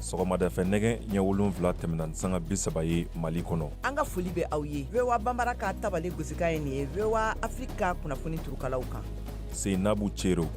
Sɔgɔmadafɛ nɛgɛ ɲɛ 7 tɛmɛna ni sanga 30 ye Mali kɔnɔ. An ka foli bɛ aw ye VOA Banbara ka tabale gosikan ye nin ye VOA Afrique ka kunnafoni turukalaw kan. Seinabu Cero.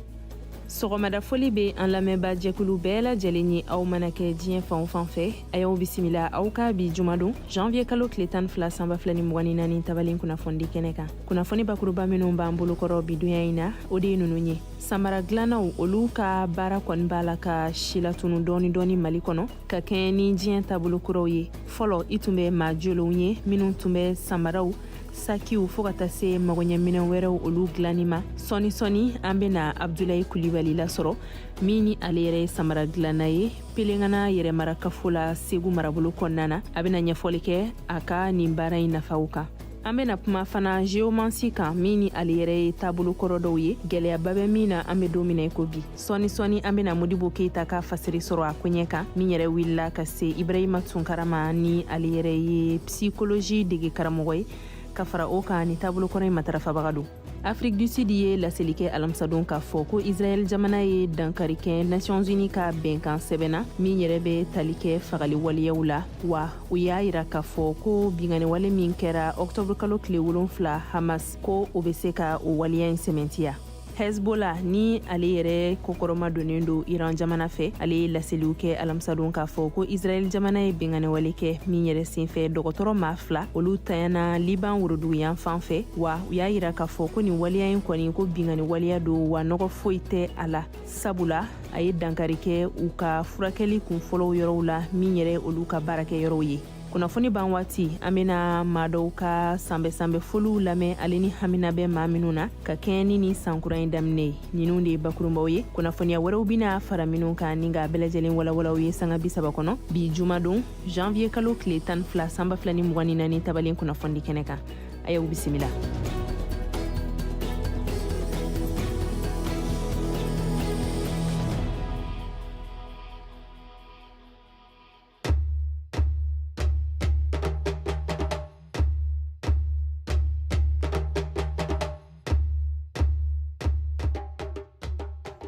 Sɔgɔmada foli bɛ an lamɛnbaa jɛkulu bɛɛ lajɛlen ye aw mana kɛ diɲɛ fan o fan fɛ a y'aw bisimila aw ka bi jumadon janvier kalo tile 12 san 2024 tabalen kunnafonidi kɛnɛ kan kunnafoni bakuruba minnu b'an bolokɔrɔ bi donya in na o de ye ninnu ye samara dilannaw olu ka baara kɔni b'a la ka silatunu dɔɔni dɔɔni mali kɔnɔ ka kɛɲɛ ni diɲɛ taabolo kuraw ye fɔlɔ i tun bɛ maa jolenw ye minnu tun bɛ samaraw sakiw fɔɔ ka taa se magoɲɛminɛn wɛrɛw olu dilanni ma sɔɔni sɔɔni an bena abdulayi kulibali lasɔrɔ min ni ale yɛrɛ ye samara dilanna ye pelengana yɛrɛmara kafo la segu marabolo kɔnɔna na a bena ɲɛfɔli kɛ a ka nin baara in nafaw kan an bena kuma fana géomancie kan min ni ale yɛrɛ ye taabolo kɔrɔ dɔw ye gwɛlɛyaba bɛ min na an be don min na i ko bi sɔɔni sɔɔni an bena modibo keita ka fasiri sɔrɔ a koɲɛ kan min yɛrɛ wulila ka se ibrahima tunkara ma ni ale yɛrɛ ye psychologie dege karamɔgɔ ye ka fara o kan ni taabolo kɔrɔ in matarafabaga don Afrique du Sud ye laseli kɛ alamisadon k'a fɔ ko Israɛl jamana ye dankari kɛ Nations Unies ka bɛnkan sɛbɛn na min yɛrɛ bɛ tali kɛ fagali waleyaw la wa u y'a yira k'a fɔ ko binkanni wale min kɛra octobre kalo tile 7 Hamas ko o bɛ se ka o waleya in sɛmɛntiya. Hezbollah ni ale yɛrɛ kɔkɔrɔma donnen don Iran jamana fɛ ale ye laseliw kɛ alamisadon k'a fɔ ko Israɛl jamana ye binkanniwale kɛ min yɛrɛ senfɛ dɔgɔtɔrɔ maa fila olu tanyana Liban woroduguyan fan fɛ wa u y'a yira k'a fɔ ko nin waleya in kɔni ko binkanni waleya don wa nɔgɔ foyi tɛ a la sabula a ye dankari kɛ u ka furakɛli kunfɔlɔw yɔrɔw la min yɛrɛ olu ka baarakɛ yɔrɔw ye kunnafoni ban waati an bena maa dɔw ka sanbɛ-sanbɛ foliw lamɛn ale ni hamina bɛ maa minnu na ka kɛɲɛ ni nin sankura in daminɛ ye ninnu de ye bakurunbaw ye kunnafoniya wɛrɛw bena fara minnu kan ni k'a bɛɛ lajɛlen walawala aw ye sanga 30 kɔnɔ bi jumadon janvier kalo tile 12 san 2024 tabalen kunnafonidi kɛnɛ kan a y'aw bisimila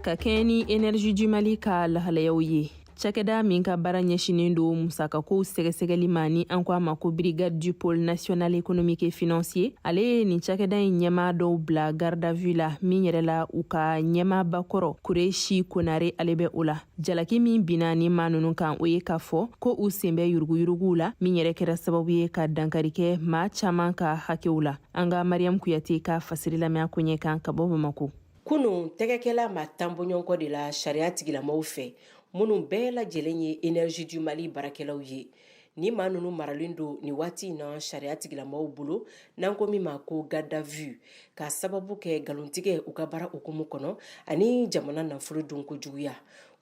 Ka kɛɲɛ ni Énergie du Mali ka lahalayaw ye cakɛda min ka baara ɲɛsinnen don musakakow sɛgɛsɛgɛli ma ni an ko a ma ko brigade du pôle national économique et financier ale ye nin cakɛda in ɲɛmaa dɔw bila garde à vue la min yɛrɛ la u ka ɲɛmaaba kɔrɔ kureshi konare ale bɛ o la jalaki min binna nin maa ninnu kan o ye k'a fɔ ko u sen bɛ yuruguyuruguw la min yɛrɛ kɛra sababu ye ka dankari kɛ maa caman ka hakɛw la an ka mariam kuyate ka fasiri lamɛn a koɲɛ kan ka bɔ bamako kunun tɛgɛkɛla maa 10 bɔɲɔgɔnkɔ de la sariya tigilamaw fɛ minnu bɛɛ lajɛlen ye Énergie du Mali baarakɛlaw ye ni maa ninnu maralen don nin waati in na sariya tigilamaw bolo n'an ko min ma ko garde à vue k'a sababu kɛ nkalontigɛ u ka baara hukumu kɔnɔ ani jamana nafolo dunko juguya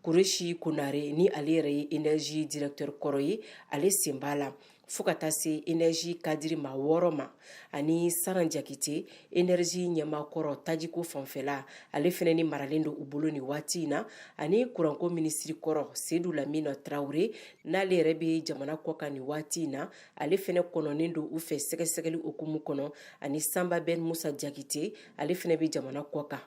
Kureshi Konare ni ale yɛrɛ ye énergie directeur kɔrɔ ye ale sen b'a la fo ka taa se énergie cadre maa wɔɔrɔ ma ani Saran Jakite énergie ɲɛmaa kɔrɔ tajiko fanfɛla ale fɛnɛ ni maralen don u bolo nin waati in na ani kuranko minisiri kɔrɔ Sedu Lamina Tarawele n'ale yɛrɛ bɛ jamana kɔkan nin waati in na ale fɛnɛ kɔnɔnen don u fɛ sɛgɛsɛgɛli hukumu kɔnɔ ani Sanba Ben Musa Jakite ale fɛnɛ bɛ jamana kɔkan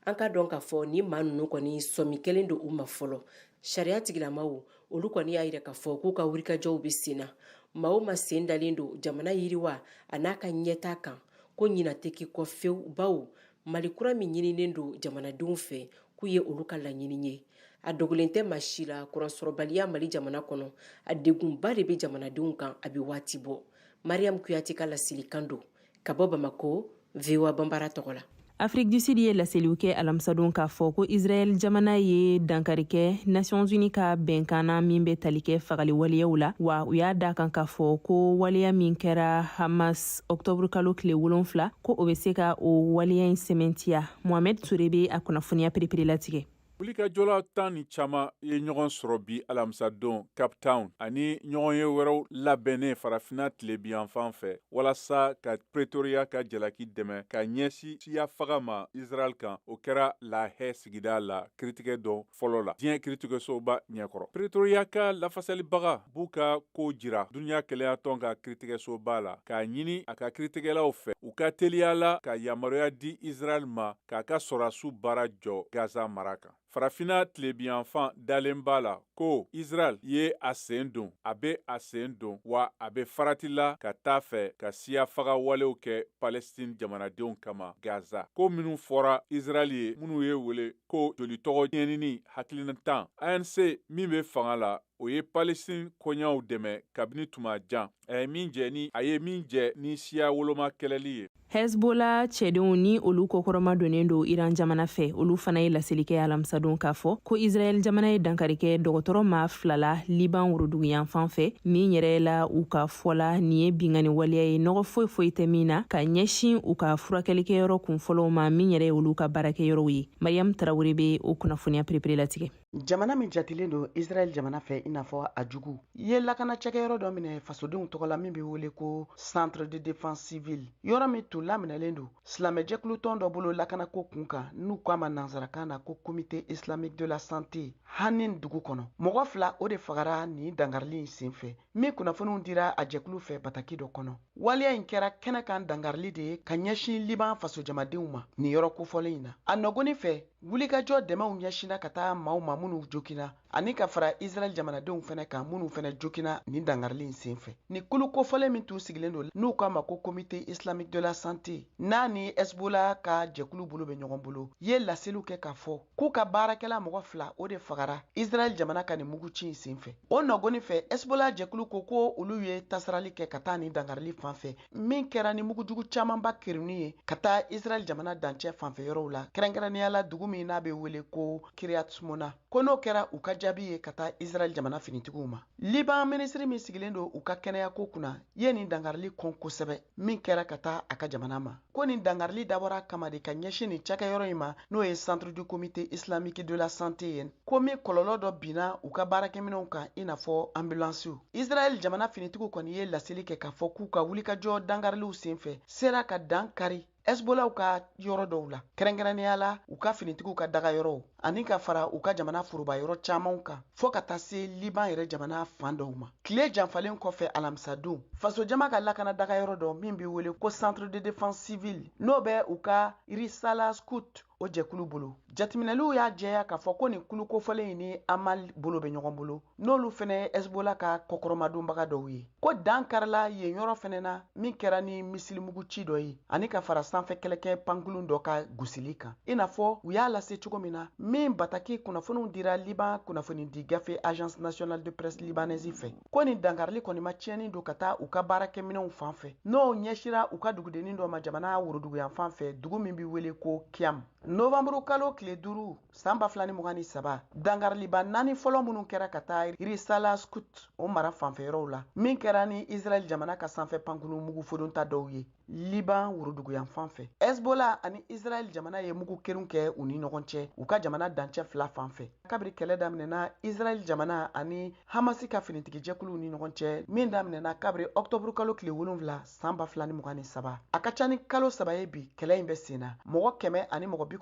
an k'a dɔn k'a fɔ ni maa ninnu kɔni sɔmi kɛlen don u ma fɔlɔ sariya tigilamaw olu kɔni y'a yira k'a fɔ k'u ka wulikajɔw bɛ sen na maa o maa sen dalen don jamana yiriwa a n'a ka ɲɛtaa kan ko ɲina tɛ k'i kɔ fewu bawo mali kura min ɲininen don jamanadenw fɛ k'u ye olu ka laɲini ye a dogolen tɛ maa si la kuransɔrɔbaliya mali jamana kɔnɔ a degunba de bɛ jamanadenw kan a bɛ waati bɔ mariam kuyate ka laselikan don ka bɔ bamako voa banbara tɔgɔ la Afrique du Sud ye laseliw kɛ alamisadon k'a fɔ ko Israɛl jamana ye dankari kɛ Nations Unies ka bɛnkan na min bɛ tali kɛ fagali waleyaw la wa u y'a da kan k'a fɔ ko waleya min kɛra Hamas octobre kalo tile 7 ko o bɛ se ka o waleya in sɛmɛntiya Mohamed Toure bɛ a kunnafoniya pereperelatigɛ Wulikajɔla tan ni caman ye ɲɔgɔn sɔrɔ bi alamisadon Cape Town ani ɲɔgɔnye wɛrɛw labɛnnen farafinna tilebinyanfan fɛ walasa ka Pretoria ka jalaki dɛmɛ ka ɲɛsin siya faga ma Israel kan o kɛra La Haye sigida la kiritigɛ don fɔlɔ la diɲɛ kiritigɛsoba ɲɛkɔrɔ. Pretoria ka lafasalibaga b'u ka ko jira duniya kelenyatɔn ka kiritigɛsoba la k'a ɲini a ka kiritigɛlaw fɛ u ka teliya la ka yamaruya di Israel ma k'a ka sɔrɔdasiw baara jɔ Gaza mara kan. Farafinna tilebinyanfan dalen b'a la ko Israel ye a sen don, a bɛ a sen don, wa a bɛ farati la ka taa fɛ ka siya faga walew kɛ Palestine jamanadenw kama Gaza. Ko minnu fɔra Israel ye, minnu ye wele ko joli tɔgɔ ɲɛnini hakilinatan, ANC min bɛ fanga la, o ye Palestine koɲaw dɛmɛ kabini tuma jan, a ye min jɛ ni a ye min jɛ ni siya woloma kɛlɛli ye. Hezbollah cɛdenw ni olu kɔkɔrɔma donnen don Iran jamana fɛ, olu fana ye laseli kɛ alamisadon k'a fɔ ko Israɛl jamana ye dankari kɛ dɔgɔtɔrɔ maa fila la Liban woroduguyanfan fɛ. Min yɛrɛ la, u ka fɔ la, nin ye binkanni waleya ye, nɔgɔ foyi foyi tɛ min na, ka ɲɛsin u ka furakɛlikɛyɔrɔ kunfɔlɔw ma, min yɛrɛ ye olu ka baarakɛyɔrɔw ye. Mariam Tarawele bɛ o kunnafoniya perepere latigɛ. Jamana min jatilen don Israɛl jamana fɛ i n'a fɔ a jugu ye lakana cakɛyɔrɔ dɔ minɛ fasodenw tɔgɔ la, min bɛ wele ko Centre de défense civile, yɔrɔ min tun laminɛlen don silamɛjɛkulutɔn dɔ bolo lakanako kun kan, n'u k'a ma nansarakan na ko Comité islamique de la santé, Hanin dugu kɔnɔ. Mɔgɔ fila o de fagara nin dangarili in senfɛ, min kunnafoniw dira a jɛkulu fɛ bataki dɔ kɔnɔ. Waleya in kɛra kɛnɛ kan dangarili de ye ka ɲɛsin Liban fasojamadenw ma nin yɔrɔ kofɔlen in na. A nɔgɔni fɛ, wulikajɔ dɛmɛw ɲɛsinna ka taa maaw ma minnu jogina, ani ka fara Israɛl jamanadenw fɛnɛ kan minnu fɛnɛ jogina nin dangarili in senfɛ. Ni kulu kofɔlen min tun sigilen don, n'u k'a ma ko Comité islamique de la santé, n'a ni Hezbollah ka jɛkulu bolo bɛ ɲɔgɔn bolo, ye laseliw kɛ k'a fɔ k'u ka baarakɛla mɔgɔ fila o de fagara Israɛl jamana ka nin muguci in senfɛ. O nɔgɔni fɛ, Hezbollah jɛkulu ko ko olu ye tasarali kɛ ka taa nin dangarili fan fɛ, min kɛra ni mugujugu camanba kerunni ye ka taa Israɛl jamana dancɛ fanfɛ yɔrɔw la, kɛrɛnkɛrɛnnenya la dugu min n'a bɛ wele ko Kiryat Shmona. Ko n'o kɛra u ka jaabi ye ka taa Israɛl jamana finitigiw ma. Liban minisiri min sigilen don u ka kɛnɛyako kunna ye nin dangarili kɔn kosɛbɛ min kɛra ka taa a ka jamana ma. Ko nin dangarili dabɔra kama de ka ɲɛsin nin cakɛyɔrɔ in ma, n'o ye Centre du Comité islamique de la santé ye, ko min kɔlɔlɔ dɔ binna u ka baarakɛminɛnw kan, i n'a fɔ ambulansiw. Israɛl jamana finitigiw kɔni ye laseli kɛ k'a fɔ k'u ka wulikajɔ dangariliw senfɛ sera ka dan kari Hezbollah ka yɔrɔ dɔw la, kɛrɛnkɛrɛnnenya la u ka finitigiw ka daga yɔrɔw, ani ka fara u ka jamana foroba yɔrɔ camanw kan, fɔɔ ka taa se Liban yɛrɛ jamana fan dɔw ma. Tile janfalen kɔfɛ, alamisadon, fasojama ka lakana daga yɔrɔ dɔ min bɛ wele ko Centre de défense civile, n'o bɛ u ka Risala Scout o jɛkulu bolo, jateminɛliw y'a jɛya k'a fɔ ko nin kulu kofɔlen in ni Amal bolo bɛ ɲɔgɔn bolo, n'olu fɛnɛ ye Hezbollah ka kɔkɔrɔmadonbaga dɔw ye. Ko dan karila yen yɔrɔ fɛnɛ na, min kɛra ni misilimugu ci dɔ ye, ani ka fara sanfɛ kɛlɛkɛ pankulun dɔ ka gosili kan, i n'a fɔ u y'a lase cogo min na, min bataki kunnafoniw dira Liban kunnafonidi gafe Agence nationale de presse libanaise fɛ. Ko nin dankarili kɔni ma tiɲɛni don ka taa u ka baarakɛminɛnw fan fɛ, n'o ɲɛsira u ka dugudennin dɔ ma jamana woroduguyan fan fɛ, dugu min bɛ wele ko Kiam. Novanburu kalo tile 5 san 2023, dangariliba naani fɔlɔ minnu kɛra ka taa Risala Scout o mara fanfɛ yɔrɔw la, min kɛra ni Israɛl jamana ka sanfɛ pankulu mugu fodonta dɔw ye Liban woroduguyan fan fɛ, Hezbollah ani Israɛl jamana ye mugu kerun kɛ u ni ɲɔgɔn cɛ u ka jamana dancɛ fila fan fɛ, kabiri kɛlɛ daminɛna Israɛl jamana ani Hamasi ka finitigijɛkuluw ni ɲɔgɔn cɛ, min daminɛna kabiri ɔktɔburu kalo tile 7 san 2023. A ka ca ni kalo 3 ye bi kɛlɛ in bɛ sen na. Mɔgɔ 190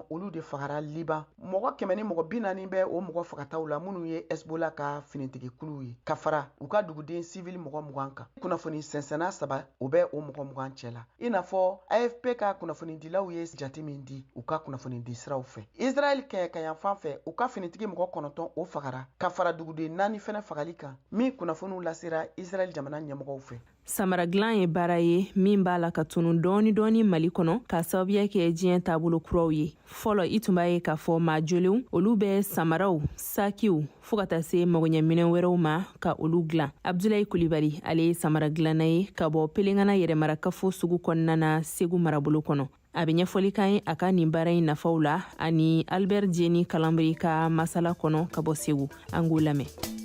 olu de fagara Liban. Mɔgɔ 140 bɛ o mɔgɔ fagataw la, minnu ye Hezbollah ka finitigikuluw ye, ka fara u ka duguden sivili mɔgɔ 20 kan. Kunnafoni sɛnsɛnna saba o bɛ o mɔgɔ 20 cɛ la, i n'a fɔ AFP ka kunnafonidilaw ye jate min di u ka kunnafonidi siraw fɛ. Israɛl kɛɲɛkayan fan fɛ, u ka finitigi mɔgɔ 9 o fagara, ka fara duguden naani fɛnɛ fagali kan, min kunnafoniw lasera Israɛl jamana ɲɛmɔgɔw fɛ. Samara dilan ye baara ye min b'a la ka tunu dɔɔni dɔɔni Mali kɔnɔ, k'a sababuya kɛ diɲɛ taabolo kuraw ye. Fɔlɔ, i tun b'a ye k'a fɔ maa jolenw olu bɛ samaraw, sakiw, fɔɔ ka taa se magoɲɛminɛn wɛrɛw ma ka olu dilan. Abdulayi Kulibali, ale ye samara dilanna ye ka bɔ Pelengana yɛrɛmarakafo sugu kɔnɔna na, Segu marabolo kɔnɔ. A bɛ ɲɛfɔli kan ye a ka nin baara in nafaw la ani Albert Jeni Kalanbiri ka masala kɔnɔ ka bɔ Segu. An k'o lamɛn.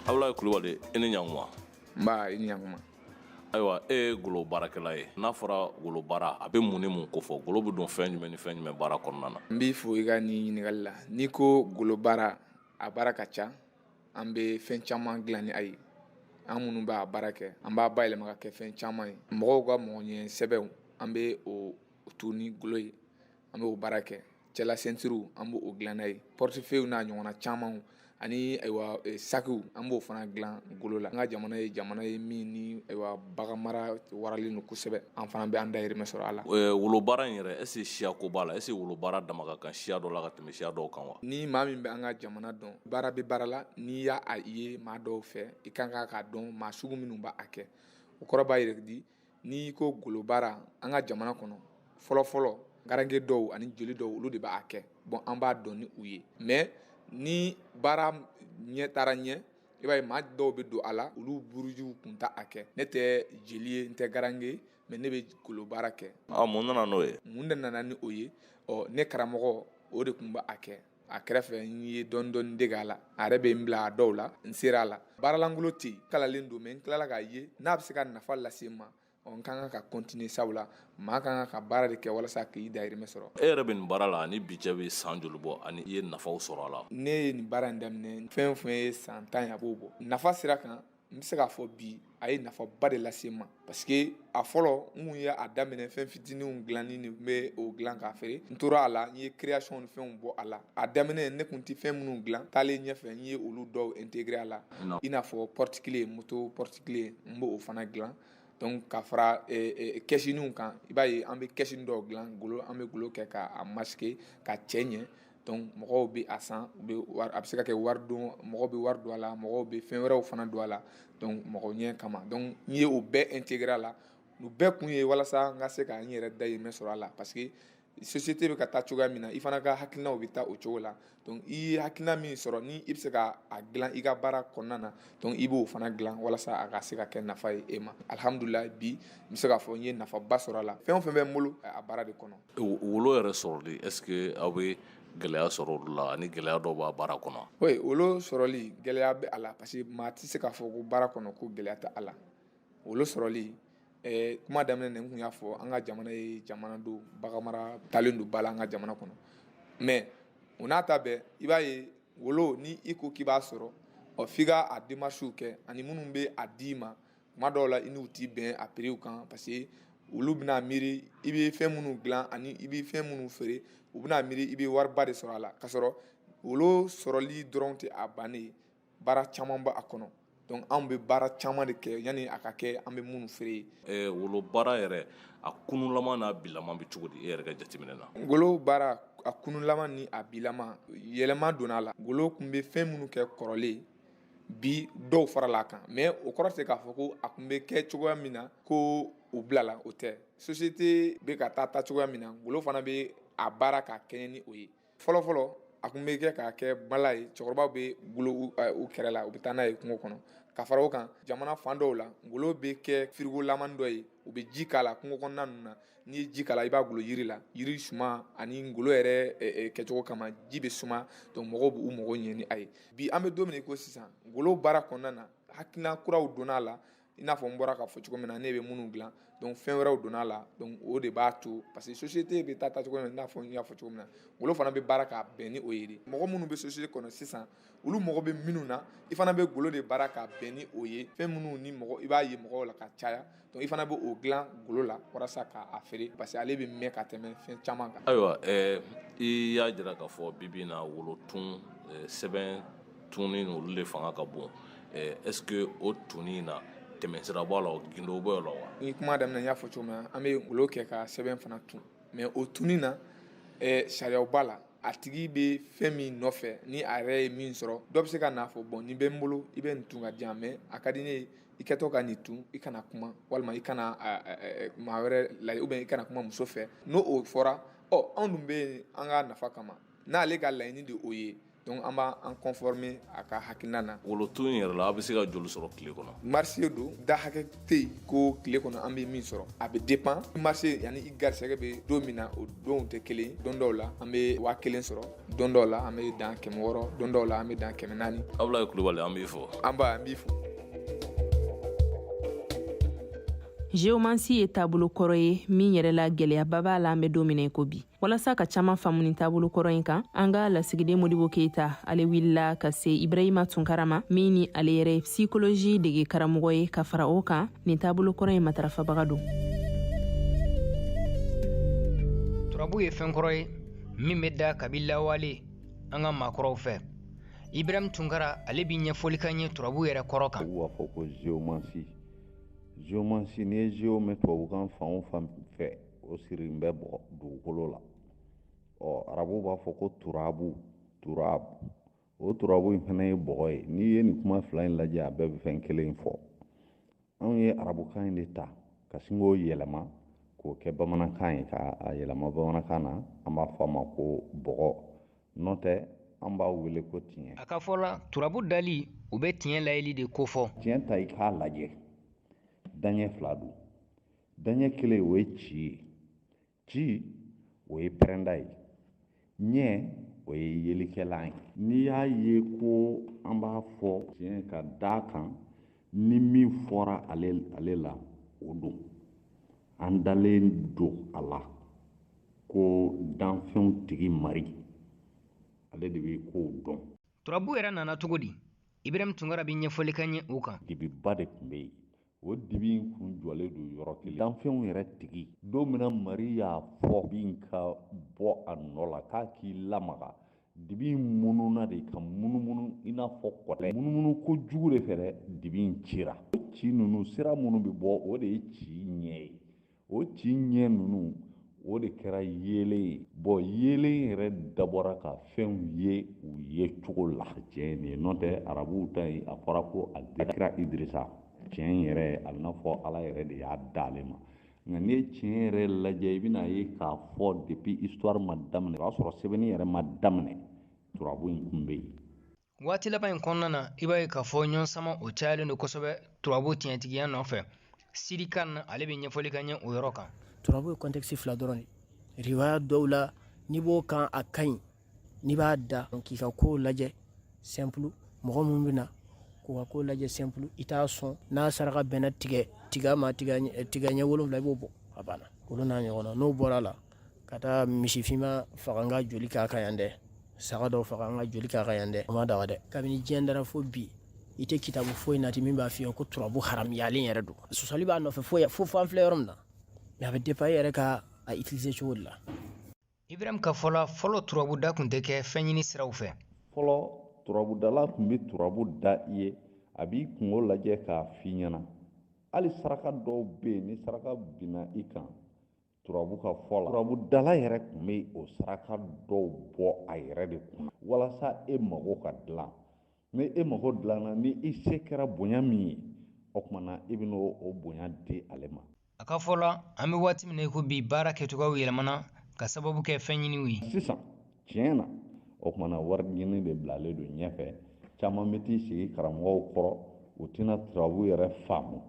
Abulayi Kulubali, i ni ɲankuma. Nba, i ni ɲankuma. Ayiwa, e ye golo baarakɛla ye. N'a fɔra golo baara, a bɛ mun ni mun kofɔ? Golo bɛ don fɛn jumɛn ni fɛn jumɛn baara kɔnɔna na? N b'i fo i ka nin ɲininkali la. N'i ko golo baara, a baara ka ca. An bɛ fɛn caman dilan ni a ye. An minnu b'a baara kɛ, an b'a bayɛlɛma ka kɛ fɛn caman ye. Mɔgɔw ka mɔgɔ ɲɛ sɛbɛnw, an bɛ o tu ni golo ye, an bɛ o baara kɛ. Cɛla sɛntiriw, an b'o dilan n'a ye. Portefeuille n'a ɲɔgɔnna camanw, Ani ayiwa sakiw, an b'o fana dilan golo la. An ka jamana ye jamana ye min ni ayiwa bagan mara waralen don kosɛbɛ. An fana bɛ an dayirimɛ sɔrɔ a la. Wolo baara in yɛrɛ, est ce que siya ko b'a la? Est ce que wolo baara dama ka kan siya dɔ la ka tɛmɛ siya dɔw kan wa? Ni maa min bɛ an ka jamana dɔn, baara bɛ baara la, n'i y'a ye maa dɔw fɛ, i kan k'a dɔn maa sugu minnu b'a kɛ. O kɔrɔ b'a yɛrɛ di, n'i ko golo baara an ka jamana kɔnɔ, fɔlɔ fɔlɔ garange dɔw ani jeli dɔw, olu de b'a kɛ. Bon, an b'a dɔn ni u ye. Mais ni baara ɲɛ taara ɲɛ, i b'a ye maa dɔw bɛ don a la, olu burujuw kun t'a kɛ. Ne tɛ jeli ye, n tɛ garange, mais ne bɛ golo baara kɛ. Mun nana n'o ye? Mun de nana ni o ye? Ɔ, ne karamɔgɔ, o de tun b'a kɛ a kɛrɛfɛ. N ye dɔɔni dɔɔni dege a la, a yɛrɛ bɛ n bila a dɔw la, n sera a la. Baaralankolon tɛ yen, kalalen don, mais n tilala k'a ye n'a bɛ se ka nafa lase n ma. Ɔ, n ka kan ka continuer, sabula maa ka kan ka baara de kɛ walasa k'i dayirimɛ sɔrɔ. E yɛrɛ bɛ nin baara la, ani bi cɛ bɛ san joli bɔ, ani i ye nafaw sɔrɔ a la? Ne ye nin baara in daminɛ, fɛn o fɛn ye san 10 ye, a b'o bɔ. Nafa sira kan, n bɛ se k'a fɔ bi a ye nafaba de lase n ma, parce que a fɔlɔ, n kun ye a daminɛ fɛn fitininw dilanni ni n bɛ o dilan k'a feere. N tora a la, n ye création ni fɛnw bɔ a la. A daminɛ, ne kun tɛ fɛn minnu dilan, taalen ɲɛfɛ, n ye olu dɔw intégrer a la, i n'a fɔ porte clé, moto porte clé, n b'o fana dilan. Donc ka fara kɛsiniw kan, i b'a ye an bɛ kɛsini dɔw dilan golo, an bɛ golo kɛ k'a masquer ka cɛ ɲɛ. Donc mɔgɔw bɛ a san, u bɛ wari, a bɛ se ka kɛ wari don, mɔgɔw bɛ wari don a la, mɔgɔw bɛ fɛn wɛrɛw fana don a la. Donc mɔgɔ ɲɛ kama, donc n ye o bɛɛ intégrer a la. O bɛɛ kun ye walasa n ka se ka n yɛrɛ dayirimɛ sɔrɔ a la, parce que société bɛ ka taa cogoya min na, i fana ka hakilinaw bɛ taa o cogo la. Donc i ye hakilina min sɔrɔ, ni i bɛ se ka a dilan i ka baara kɔnɔna na, donc i b'o fana dilan walasa a ka se ka kɛ nafa ye e ma. Alihamudulila, bi n bɛ se k'a fɔ n ye nafaba sɔrɔ a la. Fɛn o fɛn bɛ n bolo, a baara de kɔnɔ. Wolo yɛrɛ sɔrɔli, est ce que aw bɛ gɛlɛya sɔrɔ olu la, ani gɛlɛya dɔw b'a baara kɔnɔ? Oui, wolo sɔrɔli, gɛlɛya bɛ a la, parce que maa tɛ se k'a fɔ ko baara kɔnɔ ko gɛlɛya tɛ a la. Wolo sɔrɔli, kuma daminɛ na, n kun y'a fɔ, an ka jamana ye jamana don bagan mara talen don ba la an ka jamana kɔnɔ. Mais o n'a ta bɛɛ, i b'a ye wolo, ni i ko k'i b'a sɔrɔ, ɔ, f'i ka a démarches kɛ, ani minnu bɛ a d'i ma, tuma dɔw la i n'u t'i bɛn a prix kan, parce que olu bɛna miiri i bɛ fɛn minnu dilan ani i bɛ fɛn minnu feere, u bɛna miiri i bɛ wariba de sɔrɔ a la, k'a sɔrɔ wolo sɔrɔli dɔrɔn tɛ a bannen ye. Baara caman b'a kɔnɔ. Donc anw bɛ baara caman de kɛ yanni a ka kɛ an bɛ minnu feere. Wolo baara yɛrɛ, a kunulama n'a bilama bɛ cogo di e yɛrɛ ka jateminɛ na? Golo baara, a kunulama ni a bilama, yɛlɛma donna a la. Golo tun bɛ fɛn minnu kɛ kɔrɔlen, bi dɔw farala a kan, mais o kɔrɔ tɛ k'a fɔ ko a tun bɛ kɛ cogoya min na ko o bilala, o tɛ. Société bɛ ka taa taa cogoya min na, golo fana bɛ a baara ka kɛɲɛ ni o ye. Fɔlɔ fɔlɔ, a tun bɛ kɛ k'a kɛ bala ye, cɛkɔrɔbaw bɛ golo u kɛrɛ la, u bɛ taa n'a ye kungo kɔnɔ. Ka fara o kan, jamana fan dɔw la, golo bɛ kɛ frigo lamani dɔ ye, u bɛ ji k'a la. Kungo kɔnɔna ninnu na, n'i ye ji k'a la, i b'a golo yiri la, yiri suma ani golo yɛrɛ kɛcogo kama, ji bɛ suma. Donc mɔgɔw b'u mago ɲɛ ni a ye. Bi an bɛ don min na i ko sisan, golo baara kɔnɔna na, hakilina kuraw donna a la, i n'a fɔ n bɔra k'a fɔ cogo min na, ne bɛ minnu dilan. Donc fɛn wɛrɛw donna a la. Donc o de b'a to, parce que société bɛ taa cogo min na, i n'a fɔ n y'a fɔ cogo min na, golo fana bɛ baara k'a bɛn ni o ye de. Mɔgɔ minnu bɛ société kɔnɔ sisan, olu mago bɛ minnu na, i fana bɛ golo de baara k'a bɛn ni o ye. Fɛn minnu ni mɔgɔ i b'a ye mɔgɔw la ka caya, donc i fana bɛ o dilan golo la walasa k'a feere, parce que ale bɛ mɛn ka tɛmɛ fɛn caman kan. Ayiwa, i y'a jira k'a fɔ bi bi in na, wolo tun, sɛbɛn tunni, olu de fanga ka bon. Est ce que o tunni na, tɛmɛsira b'a la, gindo b'o la wa? Ni kuma daminɛ, n y'a fɔ cogo min na, an bɛ golo kɛ ka sɛbɛn fana tun, mais o tunni na, sariyaw b'a la. A tigi bɛ fɛn min nɔfɛ, ni a yɛrɛ ye min sɔrɔ, dɔ bɛ se ka n'a fɔ: bon, nin bɛ n bolo, i bɛ nin tun ka di yan, mais a ka di ne ye i kɛtɔ ka nin tun, i kana kuma, walima i kana maa wɛrɛ lajɛ, ou bien i kana kuma muso fɛ. N'o o fɔra, ɔ, anw dun bɛ yen an ka nafa kama, n'ale ka laɲini de o ye, donc an b'an conformer a ka hakilina na. Wolo tun yɛrɛ la, a bɛ se ka joli sɔrɔ tile kɔnɔ? Marché don, da hakɛ tɛ yen ko tile kɔnɔ an bɛ min sɔrɔ. A bɛ dépend marché yanni i garisɛgɛ bɛ don min na, o donw tɛ kelen ye. Don dɔw la, an bɛ 1000 sɔrɔ, don dɔw la, an bɛ dan 600, don dɔw la, an bɛ dan 400. Abulayi Kulubali, an b'i fo. An ba, an b'i fo. Géomancie ye taabolo kɔrɔ ye min yɛrɛ la, gwɛlɛyaba b'a la an bɛ don min na i ko bi. Walasa ka caaman faamu ni taabolo kɔrɔ in kan, an ka lasigiden Modibo Keyita, ale wulila ka se Ibrahima Tunkara ma, min ni ale yɛrɛ ye psychologie dege karamɔgɔ ye, ka fara o kan, nin taabolo kɔrɔ in matarafabaga don. Turabu ye fɛn kɔrɔ ye min bɛ da kabi lawale an ka maakɔrɔw fɛ. Ibrahim Tunkara, ale bi ɲɛfɔli k'an ye turabu yɛrɛ kɔrɔ kan. U b'a fɔ ko géomancie. Géomancie, n'i ye géo mɛn tubabukan fan o fan fɛ, o sirilen bɛ bɔgɔ dugukolo la. Ɔ, arabuw b'a fɔ ko turabu, turab. O turabu in fana ye bɔgɔ ye. N'i ye nin kuma fila in lajɛ, a bɛɛ bɛ fɛn kelen fɔ. Anw ye arabukan in de ta ka sin k'o yɛlɛma k'o kɛ bamanankan ye, k'a yɛlɛma bamanankan na, an b'a fɔ a ma ko bɔgɔ. N'o tɛ, an b'a wele ko tiɲɛ. A ka fɔ la, turabu dali, o bɛ tiɲɛ layɛli de kofɔ. Tiɲɛ ta i k'a lajɛ, daɲɛ fila don. Daɲɛ kelen, o ye ci ye. Ci, o ye pɛrɛnda ye. Ɲɛ, o ye yelikɛlan ye. N'i y'a ye ko an b'a fɔ tiɲɛ ka d'a kan, ni min fɔra ale ale la, o don. An dalen don a la ko danfɛnw tigi mari, ale de bɛ kow dɔn. Turabu yɛrɛ nana cogo di? Ibrahim Tunkara bɛ ɲɛfɔli k'an ye o kan. Dibiba de tun bɛ yen. O dibi in kun jɔlen don yɔrɔ kelen. Danfɛnw yɛrɛ tigi, don min na mari y'a fɔ bin ka bɔ a nɔ la k'a k'i lamaga, dibi in mununa de ka munumunu i n'a fɔ kɔlɛ. Munumunu ko jugu de fɛ dɛ, dibi in cira. O ci ninnu, sira minnu bɛ bɔ, o de ye ci ɲɛ ye. O ci ɲɛ ninnu, o de kɛra yeelen ye. Bɔn, yeelen yɛrɛ dabɔra ka fɛnw ye u ye cogo la. Tiɲɛ ye nin ye. N'o tɛ, arabuw ta ye, a fɔra ko a kira Idirisa. Tiɲɛ yɛrɛ, a bɛ n'a fɔ Ala yɛrɛ de y'a d'ale ma. Nka n'i ye tiɲɛ yɛrɛ lajɛ, i bɛna ye k'a fɔ depuis histoire ma daminɛ, o y'a sɔrɔ sɛbɛnni yɛrɛ ma daminɛ, turabu in tun bɛ yen. Waati laban in kɔnɔna na, i b'a ye k'a fɔ ɲɔgɔn sama o cayalen don kosɛbɛ turabu tiɲɛtigiya nɔfɛ. Sidi Kan, ale bɛ ɲɛfɔli kɛ ɲɛ o yɔrɔ kan. Turabu ye contexte fila dɔrɔn de. Riwaya dɔw la, n'i b'o kan, a ka ɲi. N'i b'a da k'i ka kow lajɛ simple, mɔgɔ minnu bɛ na k'u ka ko lajɛ simple, i t'a sɔn n'a saraka bɛnna tigɛ tiga ma, tiga ɲɛ 7, i b'o bɔ, a banna. Olu n'a ɲɔgɔn na. N'o bɔra la, ka taa misifinma faga n ka joli k'a kan yan dɛ, saga dɔw faga n ka joli k'a kan yan dɛ, o ma daga dɛ. Kabini diɲɛ dara fo bi, i tɛ kitabu foyi nati min b'a f'i ye ko turabu haramuyalen yɛrɛ don. Sɔsɔli b'a nɔfɛ fo fo an filɛ yɔrɔ min na, mais a bɛ dépend e yɛrɛ ka a utiliser cogo de la. Ibrahim ka fɔ la, fɔlɔ turabuda tun tɛ kɛ fɛn ɲini siraw fɛ. Fɔlɔ turabudala tun bɛ turabu da i ye, a b'i kungo lajɛ k'a f'i ɲɛna. Hali saraka dɔw bɛ yen, ni saraka binna i kan, turabu ka fɔ la, turabudala yɛrɛ tun bɛ o saraka dɔw bɔ a yɛrɛ de kunna walasa e mago ka dilan. Ni e mago dilanna, ni i se kɛra bonya min ye, o tuma na i bɛna o bonya di ale ma. A ka fɔ la, an bɛ waati min na i ko bi, baara kɛcogoyaw yɛlɛmana ka sababu kɛ fɛn ɲiniw ye. Sisan tiɲɛ na, o tuma na wari ɲini de bilalen don ɲɛfɛ. Caman bɛ t'i sigi karamɔgɔw kɔrɔ, u tɛna turabu yɛrɛ faamu.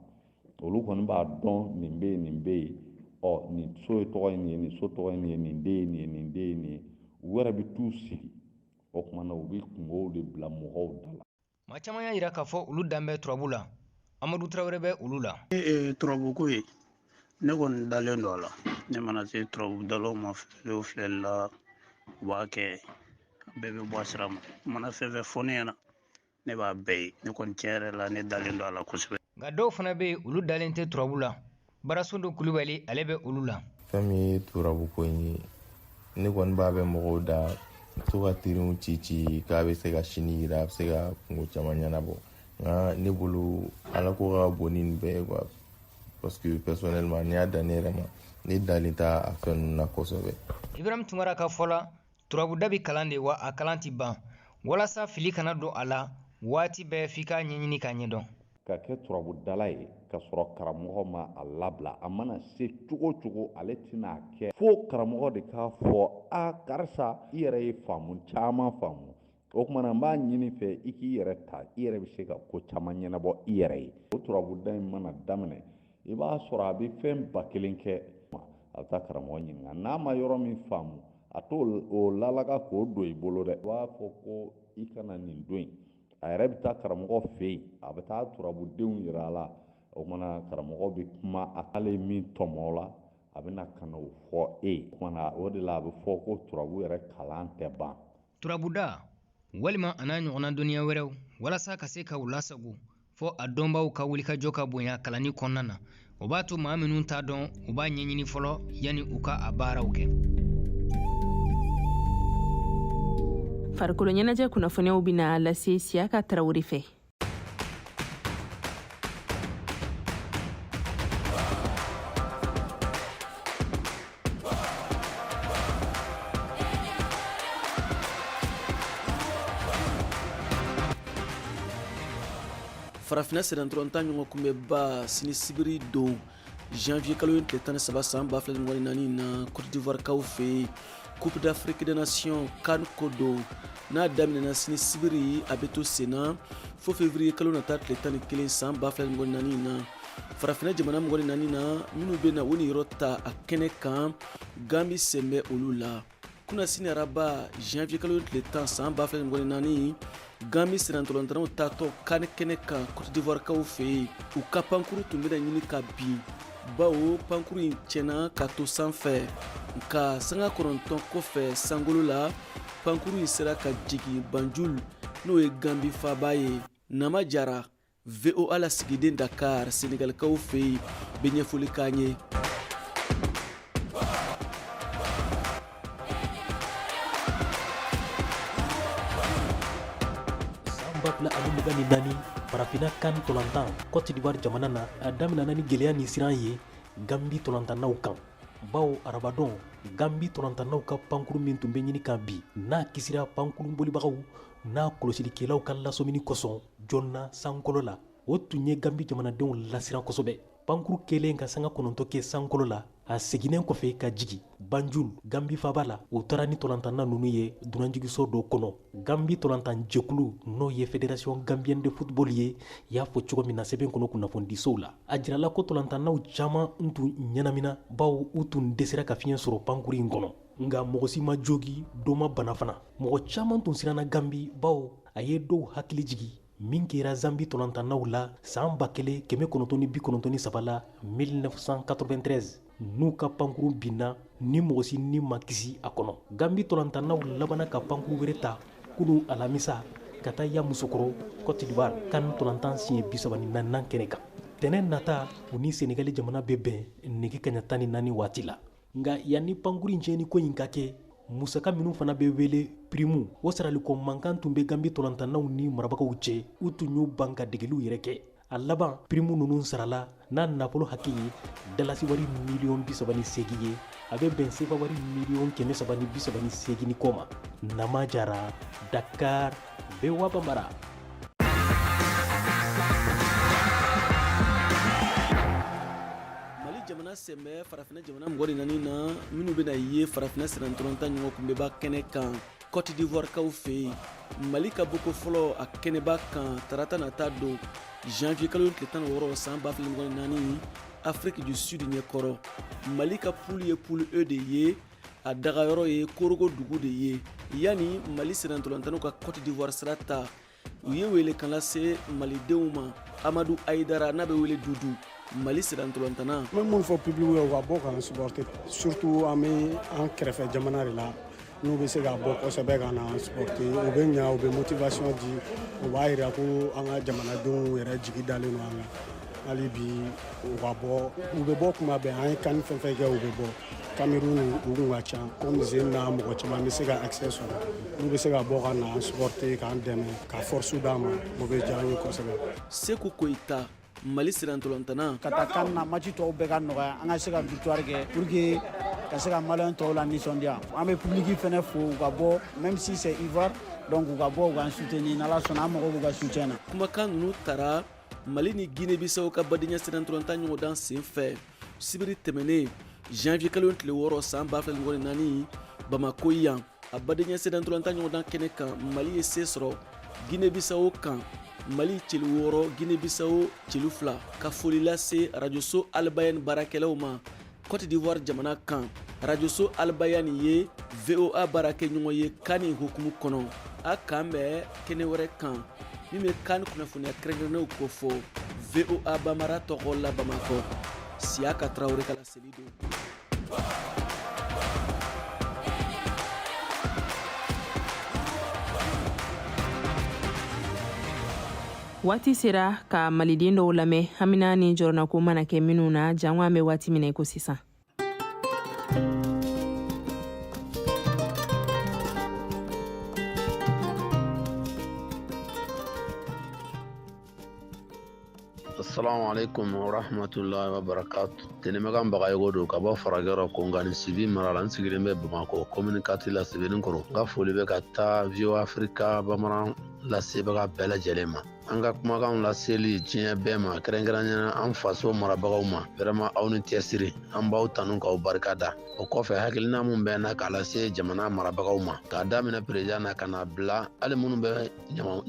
Olu kɔni b'a dɔn nin bɛ yen, nin bɛ yen, ɔ nin so ye tɔgɔ ye nin ye, nin so tɔgɔ ye nin ye, nin den ye nin ye, nin den ye nin ye. U yɛrɛ bɛ t'u sigi, o tuma na u bɛ kungow de bila mɔgɔw da la. Maa caman y'a jira k'a fɔ olu dan bɛ turabu la. Amadu Tarawele bɛ olu la. Ee, turabuko ye, ne kɔni dalen don a la. Ne mana se turabudalaw ma, filɛli o filɛli la, u b'a kɛ, bɛɛ bɛ bɔ a sira ma. U mana fɛn fɛn fɔ ne ɲɛna, ne b'a bɛɛ ye. Ne kɔni, tiɲɛ yɛrɛ la, ne dalen don a la kosɛbɛ. Nka dɔw fana bɛ yen, olu dalen tɛ turabu la. Barasondo Kulubali, ale bɛ olu la. Fɛn min ye turabu ko in ye, ne kɔni b'a bɛ mɔgɔw da to ka teriw ci ci k'a bɛ se ka sini yira, a bɛ se ka kungo caman ɲɛnabɔ. Nka ne bolo, Ala ko ka bon ni nin bɛɛ ye quoi, parce que personnellement, n'i y'a da ne yɛrɛ ma, ne dalen t'a a fɛn ninnu na kosɛbɛ. Ibrahim Tunkara ka fɔ la, turabuda bɛ kalan de wa, a kalan tɛ ban. Walasa fili kana don a la, waati bɛɛ f'i k'a ɲɛɲini k'a ɲɛdɔn. Ka kɛ turabudala ye ka sɔrɔ karamɔgɔ ma a labila, a mana se cogo cogo, ale tɛna kɛ fo karamɔgɔ de k'a fɔ: a karisa, i yɛrɛ ye faamu caman faamu, o tuma na n b'a ɲini fɛ i k'i yɛrɛ ta, i yɛrɛ bɛ se ka ko caman ɲɛnabɔ i yɛrɛ ye. O turabuda in mana daminɛ, i b'a sɔrɔ a bɛ fɛn 1000 kɛ. A bɛ taa karamɔgɔ ɲininka, n'a ma yɔrɔ min faamu, a t'o o lalaga k'o don i bolo dɛ. A b'a fɔ ko i kana nin don yen. A yɛrɛ bɛ taa karamɔgɔ fɛ yen, a bɛ taa turabudenw yira a la. O kumana karamɔgɔ bɛ kuma, a k'ale min tɔmɔ la, a bɛ na ka na o fɔ e ye. O kumana o de la a bɛ fɔ ko turabu yɛrɛ kalan tɛ ban. Turabuda walima a n'a ɲɔgɔnna dɔnniya wɛrɛw, walasa ka se ka u lasago, fɔ a dɔnbaw ka wulikajɔ ka bonya kalanni kɔnɔna na. O b'a to maa minnu t'a dɔn, u b'a ɲɛɲini fɔlɔ yanni u ka a baaraw kɛ. Farikolo ɲɛnajɛ kunnafoniyaw bɛna lase Siyaka Tarawele fɛ. Farafinna sennantolatan ɲɔgɔnkunbɛnba sini sibiri don janvier kalo ye tile 13 san 2024 na Cote d'Ivoire kaw fɛ yen, Coupe d'Afrique des Nations CAN ko don, n'a daminɛna sini sibiri, a bɛ to senna fo février kalo nata tile 11 san 2024 na. Farafinna jamana 24 na minnu bɛ na u niyɔrɔ ta a kɛnɛ kan, Gambi sen bɛ olu la. Kunasini araba janvier kalo tile 10 san 2024, Gambi sennantolatannaw taatɔ CAN kɛnɛ kan Cote d'Ivoire kaw fɛ yen, u ka pankuru tun bɛna ɲini ka bin, bawo pankuru in tiɲɛna ka to sanfɛ. Nka sanga 9 kɔfɛ sankolo la, pankuru in sera ka jigin Banjul, n'o ye Gambi faaba ye. Nama Jara, VOA lasigiden Dakar, Senegalikaw fɛ yen, bɛ ɲɛfɔli k'an ye. San 2024 farafinna CAN ntolatan Cote d'Ivoire jamana na, a daminɛna ni gɛlɛya ni siran ye Gambi ntolatanaw kan, bawo arabadon Gambi ntolatanaw ka pankuru min tun bɛ ɲini ka bin, n'a kisira pankurun bolibagaw n'a kɔlɔsilikɛlaw ka lasɔmini kosɔn joona sankolo la, o tun ye Gambi jamanadenw lasiran kosɛbɛ. Pankuru kɛlen ka sanga 9 kɛ sankolo la, a seginnen kɔfɛ ka jigin Banjul, Gambi faaba la, u taara ni ntolatanna ninnu ye dunanjiginso dɔ kɔnɔ. Gambi ntolatan jɛkulu, n'o ye Fédération gambienne de football ye, y'a fɔ cogo min na sɛbɛn kɔnɔ kunnafonidisow la, a jirala ko ntolatannaw caman tun ɲɛnamina, bawo u tun dɛsɛra ka fiɲɛ sɔrɔ pankuru in kɔnɔ. Nka mɔgɔ si ma jogi, dɔ ma bana fana. Mɔgɔ caman tun siranna Gambi, bawo a ye dɔw hakili jigin min kɛra Zambi ntolatannaw la san 1993 la, 1993, n'u ka pankuru binna ni mɔgɔ si ni ma kisi a kɔnɔ. Gambi ntolatannaw labanna ka pankuru wɛrɛ ta kunun alamisa ka taa Yamoussoukro, Cote d'Ivoire, CAN ntolatan siɲɛ 34nan kɛnɛ kan. Tɛnɛn nata, u ni Senegali jamana bɛ bɛn nɛgɛ kaɲa 14 waati la. Nka yanni pankuru in tiɲɛni ko in ka kɛ, musaka minnu fana bɛ wele pirimu, o saraliko mankan tun bɛ Gambi ntolatannaw ni marabagaw cɛ. U tun y'u ban ka degeliw yɛrɛ kɛ. A laban, pirimu ninnu sarala n'a nafolo hakɛ ye dalasi wari miliyɔn 38 ye, a bɛ bɛn sefa wari miliyɔn 338 ni kɔ ma. Nama Jara, Dakar, VOA Bambara. Mali jamana sen bɛ farafinna jamana 24 na minnu bɛna ye farafinna sennantolatan ɲɔgɔnkunbɛnba kɛnɛ kan Cote d'Ivoire kaw fɛ yen. Mali ka bɔko fɔlɔ a kɛnɛba kan tarata nata don janvier kalo tile 16 san 2024 Afrique du Sud ɲɛkɔrɔ. Mali ka poule ye poule E de ye, a dagayɔrɔ ye Korogo dugu de ye. Yanni Mali sennantolatannaw ka Cote d'Ivoire sira ta, u ye welekan lase malidenw ma. Amadu Ayidara, n'a bɛ wele Dudu, Mali sennantolatanna. N bɛ mun fɔ public ye, u ka bɔ k'an supporter, surtout an bɛ an kɛrɛfɛ jamana de la. N'u bɛ se ka bɔ kosɛbɛ ka na an supporter, u bɛ ɲa, u bɛ motivation di, u b'a jira ko an ka jamanadenw yɛrɛ jigi dalen don an kan. Hali bi u ka bɔ, u bɛ bɔ kuma bɛɛ. An ye CAN fɛn fɛn kɛ, u bɛ bɔ. Cameroun, u kun ka ca, comme zen na mɔgɔ caman bɛ se ka accès sɔrɔ. N'u bɛ se ka bɔ ka na an supporter, k'an dɛmɛ, ka force d'an ma, o bɛ diya an ye kosɛbɛ. Seku Koyita, Mali sennantolatanna. Ka taa CAN na, match tɔw bɛɛ ka nɔgɔya, an ka se ka victoire kɛ pour que ka se ka maliyɛn tɔw la nisɔndiya. An bɛ public fɛnɛ fo, u ka bɔ, même si c'est Ivoire, donc u ka bɔ, u k'an soutenir. N'Ala sɔnna, an mago b'u ka soutien na. Kumakan ninnu tara Mali ni Guinée Bissau ka badenya sennantolatan ɲɔgɔndan sen fɛ sibiri tɛmɛnen janvier kalo tile 6 san 2024 Bamako yan. A badenya sennantolatan ɲɔgɔndan kɛnɛ kan, Mali ye se sɔrɔ Guinée Bissau kan, Mali celu 6, Guinée Bissau celu 2. Ka foli lase arajoso Albayan baarakɛlaw ma Cote d'Ivoire jamana kan. Arajoso Albayan ye VOA baarakɛɲɔgɔn ye CAN hukumu kɔnɔ. A k'an bɛn kɛnɛ wɛrɛ kan min bɛ CAN kunnafoniya kɛrɛnkɛrɛnnenw kofɔ VOA Bambara tɔgɔ la Bamakɔ. Siyaka Tarawele ka laseli don. Waati sera ka maliden dɔw lamɛn hamina ni jɔrɔnako mana kɛ minnu na, jango an bɛ waati min na i ko sisan. Assalamu alaikum wa rahmatullahi wa barakatu. Tenemakan Bagayogo don ka bɔ Farajɛrɔ Kongani Sibi mara la, n sigilen bɛ Bamakɔ commune 4 la Sebenikɔrɔ. N ka foli bɛ ka taa VOA Africa bamanan lasebaga bɛɛ lajɛlen ma. An ka kumakanw laseli diɲɛ bɛɛ ma, kɛrɛnkɛrɛnnenya an faso marabagaw ma. Vraiment aw ni cɛsiri, an b'aw tanu k'aw barika da. O kɔfɛ hakilina mun bɛ n na k'a lase jamana marabagaw ma, k'a daminɛ président na ka na bila hali minnu bɛ ɲama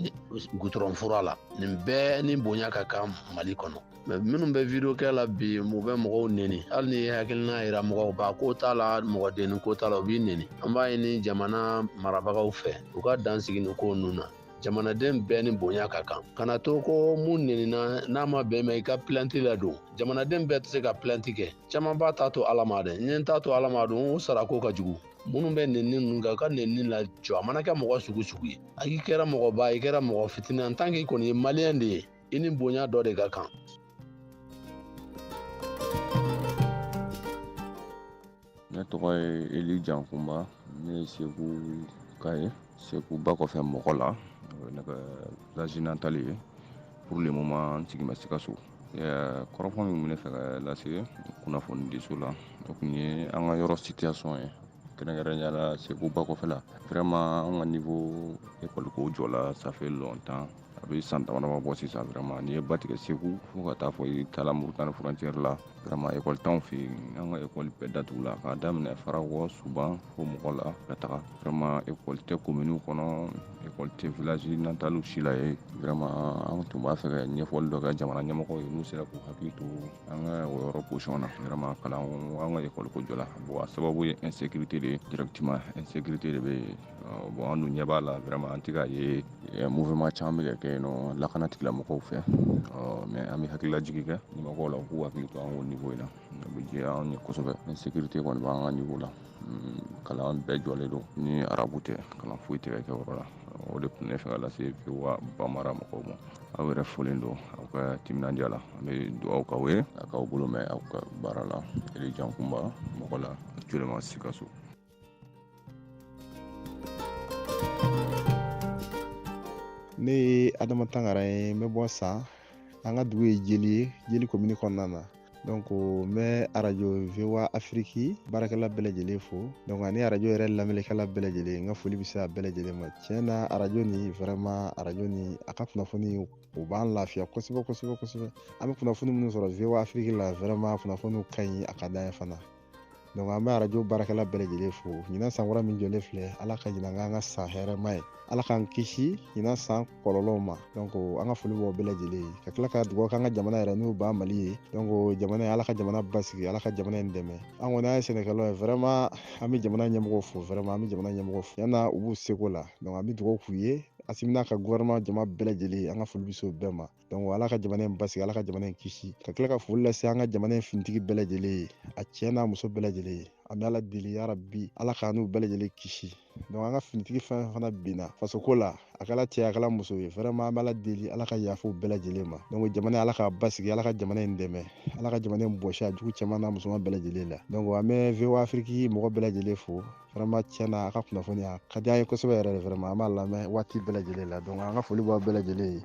gutɔrɔn fura la, nin bɛɛ ni bonya ka kan Mali kɔnɔ. Mais minnu bɛ video kɛ la bi, u bɛ mɔgɔw neni. Hali n'i ye hakilina yira mɔgɔw ba ko t'a la, mɔgɔ denni ko t'a la, u b'i neni. An b'a ɲini jamana marabagaw fɛ u ka dan sigi nin ko ninnu na. Jamanaden bɛɛ ni bonya ka kan. Kana to ko mun nenina n'a ma bɛn ma i ka plainte ladon. Jamanaden bɛɛ tɛ se ka plainte kɛ. Caman b'a ta to Ala ma dɛ. N ye n ta to Ala ma dun, o sarako ka jugu. Minnu bɛ nenni ninnu kɛ, u ka nenni lajɔ. A mana kɛ mɔgɔ sugu sugu ye, a k'i kɛra mɔgɔba ye, i kɛra mɔgɔ fitinin, en tant que i kɔni ye maliyɛn de ye, i ni bonya dɔ de ka kan. Ne tɔgɔ ye Eli Jankunba, ne ye Segu ka ye, Segu ba kɔfɛ mɔgɔ la, ne ka village natal ye. Pour le moment n sigi bɛ Sikaso. Kɔrɔfɔ min bɛ ne fɛ ka lase kunnafonidiso la, o tun ye an ka yɔrɔ situation ye, kɛrɛnkɛrɛnnenya la Segu ba kɔfɛ la. Vraiment an ka niveau école ko jɔla, ça fait longtemps, a bɛ san dama dama bɔ sisan. Vraiment n'i ye ba tigɛ Segu fo ka taa fɔ i taara Mauritanie frontière la, vraiment école t'anw fɛ yen. An ka école bɛɛ datugula k'a daminɛ Farakɔ, Suban fo mɔgɔ la ka taga. Vraiment école tɛ commune kɔnɔ, école tɛ village nataliw si la ye. Vraiment an tun b'a fɛ ka ɲɛfɔli dɔ kɛ jamana ɲɛmɔgɔw ye, n'u sera k'u hakili to an ka o yɔrɔ position na. Vraiment kalan an ka école ko jɔla. Bon, a sababu ye insécurité de ye, directement insécurité de bɛ yen. Bon, an dun ɲɛ b'a la, vraiment an tɛ k'a ye mouvement caman bɛ ka kɛ yen nɔ lakana tigilamɔgɔw fɛ. Mais an bɛ hakililajigi kɛ ɲɛmɔgɔw la, u k'u hakili to an k'o niveau in na, o bɛ diya anw ye kosɛbɛ. Insécurité kɔni b'an ka niveau la, kalan bɛɛ jɔlen don, ni arabu tɛ kalan foyi tɛ ka kɛ yɔrɔ la. O de tun ne fɛ ka lase VOA Bambara mɔgɔw ma. Aw yɛrɛ folen don aw ka timinandiya la, an bɛ dugawu k'aw ye a k'aw bolo mɛn aw ka baara la. Eli Jankunba, mɔgɔ la, actuellement Sikaso. Ne ye Adama Tangara ye, n bɛ bɔ San. An ka dugu ye Jeli ye, Jeli commune kɔnɔna na. Donc n bɛ arajo VOA Afrique baarakɛla bɛɛ lajɛlen fo. Donc ani arajo yɛrɛ lamɛnnikɛla bɛɛ lajɛlen, n ka foli bɛ se a bɛɛ lajɛlen ma. Tiɲɛ na arajo ni vraiment arajo ni a ka kunnafoni o b'an lafiya kosɛbɛ kosɛbɛ kosɛbɛ. An bɛ kunnafoni minnu sɔrɔ VOA Afrique la, vraiment kunnafoniw ka ɲi, a ka d'an ye fana. Donc an bɛ arajo baarakɛla bɛɛ lajɛlen fo. Ɲinan san kura min jɔlen filɛ, Ala ka ɲinan k'an ka san hɛrɛma ye, Ala k'an kisi ɲinan san kɔlɔlɔw ma. Donc an ka foli b'aw bɛɛ lajɛlen ye, ka tila ka dugawu k'an ka jamana yɛrɛ n'o ba Mali ye. Donc jamana, Ala ka jamana basigi, Ala ka jamana in dɛmɛ. An kɔni an ye sɛnɛkɛlaw ye, vraiment an bɛ jamana ɲɛmɔgɔw fo, vraiment an bɛ jamana ɲɛmɔgɔw fo, yanni u b'u seko la. Donc an bɛ dugawu k'u ye, Asimi n'a ka gouvernement jama bɛɛ lajɛlen, an ka foli bɛ se o bɛɛ ma. Donc Ala ka jamana in basigi, Ala ka jamana in kisi, ka tila ka foli lase an ka jamana in finitigi bɛɛ lajɛlen ye, a cɛ n'a muso bɛɛ lajɛlen ye. An bɛ Ala deli yarabi, Ala k'an n'u bɛɛ lajɛlen kisi. Donc an ka finitigi fɛn fana binna fasoko la, a kɛla cɛ a kɛla muso ye, vraiment an bɛ Ala deli, Ala ka yafa u bɛɛ lajɛlen ma. Donc jamana, Ala k'a basigi, Ala ka jamana in dɛmɛ, Ala ka jamana in bɔsi a jugu cɛman n'a musoman bɛɛ lajɛlen la. Donc an bɛ VOA Afrique mɔgɔ bɛɛ lajɛlen fo. Vraiment tiɲɛ na a ka kunnafoni a ka di an ye kosɛbɛ yɛrɛ de, vraiment an b'a lamɛn waati bɛɛ lajɛlen la. Donc an ka foli b'aw bɛɛ lajɛlen ye.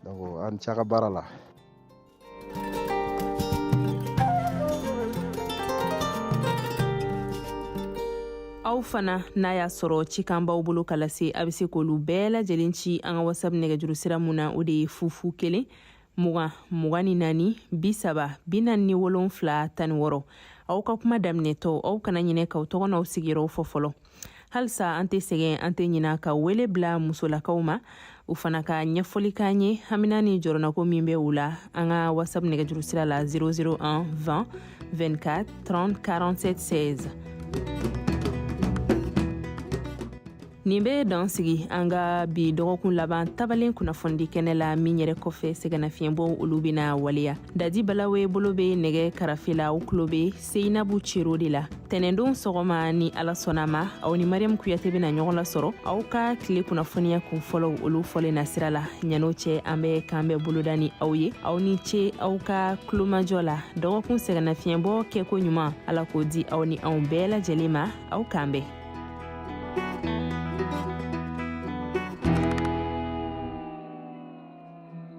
Donc an ci a ka baara la. Aw fana n'a y'a sɔrɔ cikan b'aw bolo ka lase, a bɛ se k'olu bɛɛ lajɛlen ci an ka WhatsApp nɛgɛjuru sira mun na, o de ye 0 0 1 20 24 30 47 16. Aw ka kuma daminɛtɔ, aw kana ɲinɛ k'aw tɔgɔ n'aw sigiyɔrɔw fɔ fɔlɔ. Halisa an tɛ sɛgɛn, an tɛ ɲina ka wele bila musolakaw ma, u fana ka ɲɛfɔli k'an ye hamina ni jɔrɔnako min bɛ u la an ka WhatsApp nɛgɛjuru sira la 001 20 24 30 47 16. Nin bɛ dan sigi an ka bi dɔgɔkun laban tabalen kunnafonidi kɛnɛ la, min yɛrɛ kɔfɛ sɛgɛnnafiɲɛbɔw olu bɛna waleya. Dadi Balawe bolo bɛ nɛgɛ karafe la, aw tulo bɛ Seyinabu Cero de la. Tɛnɛndon sɔgɔma, ni Ala sɔnna ma, aw ni Mariam Kuyate bɛna ɲɔgɔn lasɔrɔ aw ka tile kunnafoniya kun fɔlɔw olu fɔlen na sira la. Ɲan'o cɛ, an bɛ k'an bɛɛ boloda ni aw ye. Aw ni ce aw ka tulomajɔ la. Dɔgɔkun sɛgɛnnafiɲɛbɔ kɛko ɲuman, Ala k'o di aw ni anw bɛɛ lajɛlen ma. Aw k'an bɛn.